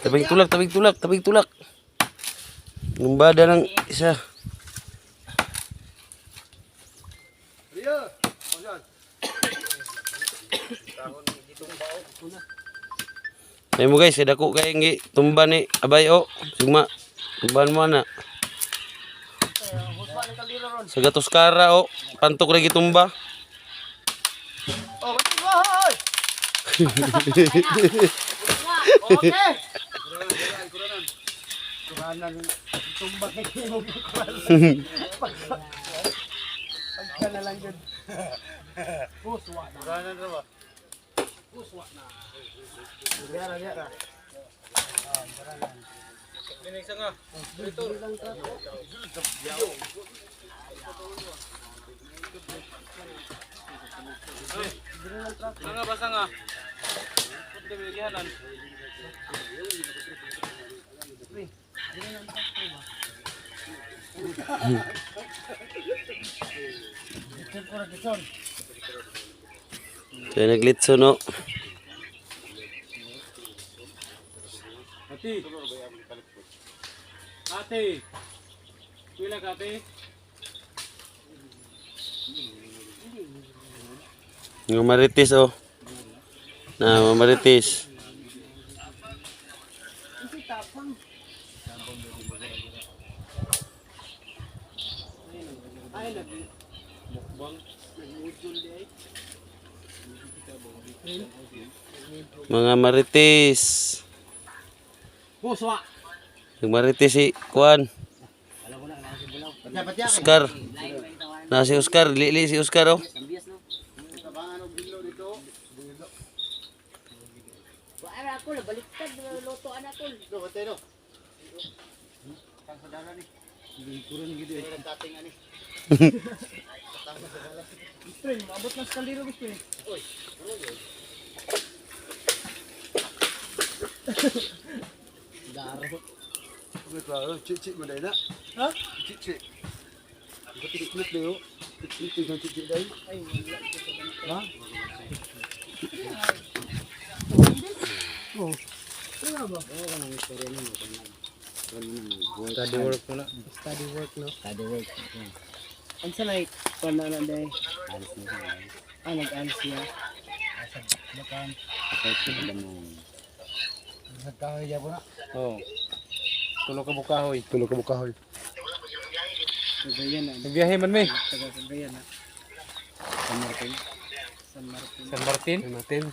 Tabing tulak, tabing tulak, tabing tulak. Lumbada ng isa. Ay mo guys, dako kay ngi tumba ni abay o. Sugma. Tumban mo na. Sa gatos kara o, pantok ra gitumba. Oh, ba't mo, hoy? Okay. Kuranan. Tumba kay mo kuranan. Pagka na lang yun. Kuswa na. Kuranan ra ba? Kuswa na. Yara, yara. Sanga ba sanga? Kunti bilihanan. Kaya naglitso no. Ate. Ate. Pila ka ate? Nga marites oh. Na mga marites. Mga marites. Kuswa. Nagmarites si Kuan. Oscar. Na si Oscar, lili si Oscar oh. Wala ako, baliktad, luto anak ko. Pre, maabot na sa kaldero gusto eh. Cik-cik mo dahil na. Ha? Cik-cik. Cik-cik dayo. Cik-cik cik-cik dahil. Ha? Study work mo na. Study work, no? Study work. Unsa na kuan na na day? Ah, nag-alis siya. Oo. Tulo ka bukahoy. Tulo ka bukahoy. Cagayan na. Nagbiyahe man may. Taga Cagayan na. San Martin. San Martin. San Martin. San Martin.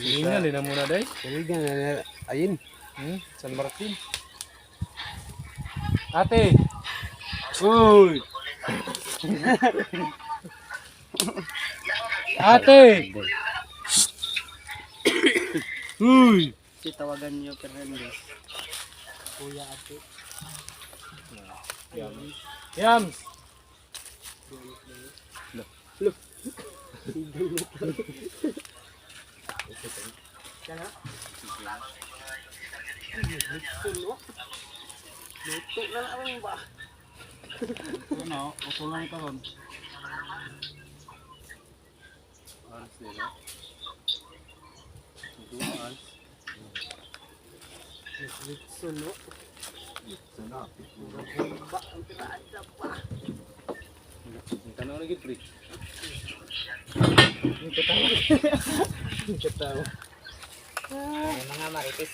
Hingal na muna day. Ayin. San Martin. Ate. Uy! Ate. Uy. Si tawagan niyo Fernandez. Kuya ate. Yams. Kana? Luto na lang ba? Ano, utulan ka ron. Alas nila. Alas. Litson, no? Ba, ang tirada pa. Tanaw na gid pre. Katawa. Mga marites.